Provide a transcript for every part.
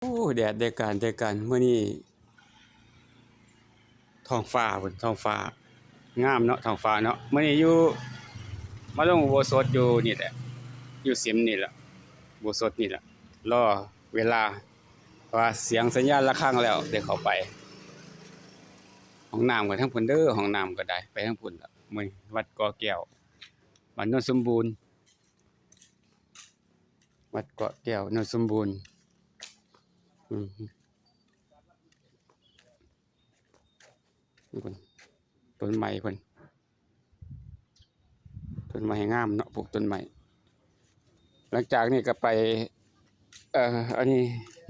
ໂອ້ ແດດໄດ້ການ ໄດ້ການ ມື້ນີ້ທ້ອງຟ້າພຸ້ນ ທ້ອງຟ້າງາມເນາະ ທ້ອງຟ້າເນາະ. ມື້ນີ້ຢູ່ ມາລົງອຸໂບສົດຢູ່ນີ້ແຫຼະ ຢູ່ສິມນີ້ແຫຼະ ອຸໂບສົດນີ້ແຫຼະ ລໍເວລາ ເພາະວ່າສຽງສັນຍານລະຄັງແລ້ວ ໄດ້ເຂົ້າໄປ. ຫ້ອງນ້ຳກໍທາງພຸ້ນເດີ ຫ້ອງນ້ຳກໍໄດ້ ໄປທາງພຸ້ນລະ. ມື້ນີ້ວັດເກາະແກ້ວ ບ້ານໂນນສົມບູນ ວັດເກາະແກ້ວ ໂນນສົມບູນ. ອືມ ເບິ່ງ ຕົ້ນໄມ້ເພິ່ນ ຕົ້ນໄມ້ງາມເນາະ ປູກຕົ້ນໄມ້. ຫຼັງຈາກນີ້ກໍໄປ ເອີ ອັນນີ້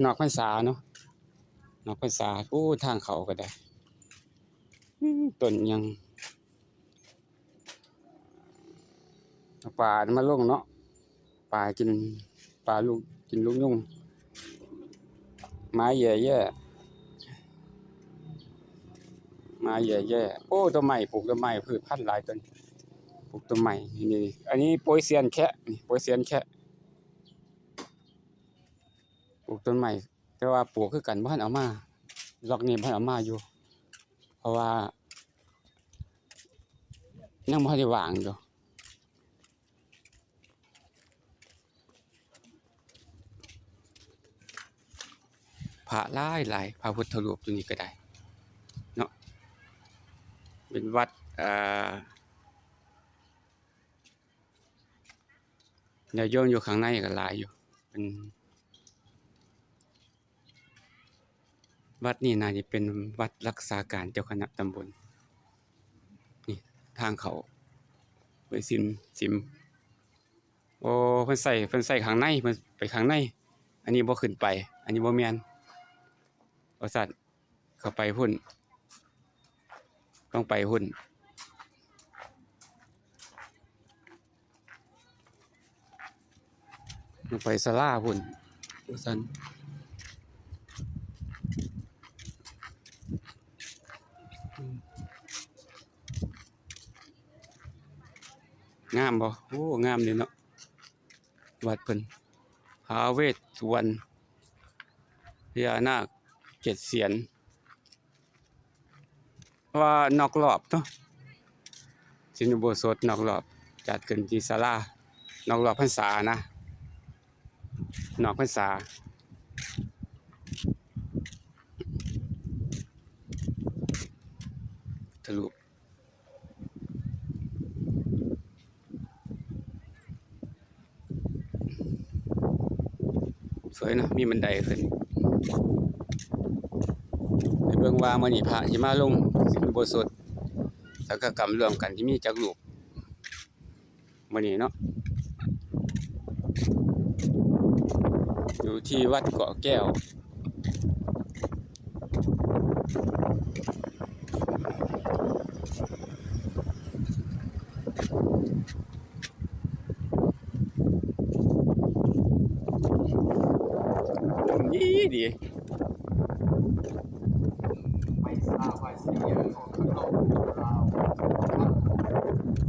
ນອກພັນສາເນາະ ນອກພັນສາ. ໂອ້ ທາງເຂົ້າກໍໄດ້ ອືມ ຕົ້ນຫຍັງ ເອົາປາມາລົງເນາະ ປາກິນ ປາລູກ ກິນລູກຍຸງ ມາແຢ່ໆ ມາແຢ່ໆ. ໂອ້ ຕົ້ນໄມ້ ປູກຕົ້ນໄມ້ ພືດພັນຫຼາຍຕົ້ນ ປູກຕົ້ນໄມ້. ນີ້ ອັນນີ້ໂປຍຊຽນແຄະ ນີ້ໂປຍຊຽນແຄະ ປູກຕົ້ນໄມ້ ແຕ່ວ່າປູກຄືກັນ ບໍ່ທັນເອົາມາ ລັອກນີ້ບໍ່ທັນເອົາມາຢູ່ ເພາະວ່າຍັງບໍ່ທັນໄດ້ວາງຢູ່. ພະຫຼາຍໆ ພະພຸດທະຮູບຢູ່ນີ້ກໍໄດ້ເນາະ ເປັນວັດ ເອີ ຍາດໂຍມຢູ່ຂ້າງໃນກໍຫຼາຍຢູ່ ເປັນ ວັດນີ້ໜ້າຈະເປັນວັດລັກສາການເຈົ້າຄະນະຕຳບົນ. ນີ້ທາງເຂົ້າໄປສິມ ສິມ ໂອ້ ເພິ່ນໃສ່ ເພິ່ນໃສ່ຂ້າງໃນ ເພິ່ນໄປຂ້າງໃນ ອັນນີ້ບໍ່ຂຶ້ນໄປ ອັນນີ້ບໍ່ແມ່ນ ວ່າຊັ້ນ. ເຂົ້າໄປພຸ້ນ ຕ້ອງໄປພຸ້ນ ຕ້ອງໄປສາລາພຸ້ນ ວ່າຊັ້ນ. ງາມບໍ່? ໂອ້ ງາມເດເນາະ ວັດເພິ່ນ ທ້າວເວດສຸວັນ ພະຍານາກເຈັດສຽນ. ວ່ານອກລອບເນາະ ສິນອຸໂບສົດນອກລອບ ຈັດຂຶ້ນທີ່ສາລານອກລອບພັນສານະ ນອກພັນສາ. ທະລຸ ສວຍເນາະ ມີບັນໄດຂຶ້ນ. ໄປເບິ່ງວ່າມື້ນີ້ພະຊິມາລົງສິນອຸໂບສົດ ສັງຄະກຳຮ່ວມກັນ ຊິມີຈັກຮູບມື້ນີ້ເນາະ ຢູ່ທີ່ວັດເກາະແກ້ວ. ດີດີ ໄມ່ຊາວວ່າສຽງຂອງຂະໜົມລາວ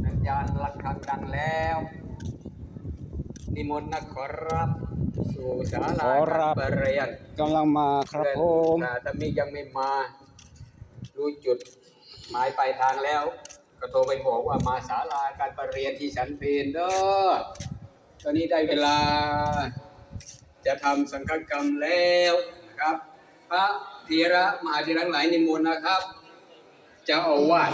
ສັນຍານລະຄັງດັງແລ້ວ ນິມົນນະຂໍຮັບ ສູ່ສາລາ ຂໍຮັບ ການປະຮຽນ ກຳລັງມາຄັບ ເພື່ອນ ຜົມ ຖ້າຕາມີຍັງໄມ່ມາ ຮູ້ຈຸດໝາຍປາຍທາງແລ້ວ ກໍໂທໄປບອກວ່າມາສາລາການປະຮຽນທີ່ສັນເພນເດີ. ຕອນນີ້ໄດ້ເວລາຈະທຳສັງຄະກຳແລ້ວນະຄັບ. ພະເຖລະມະຫາເຖລະທັງຫຼາຍນິມົນນະຄັບ. ເຈົ້າອາວາດ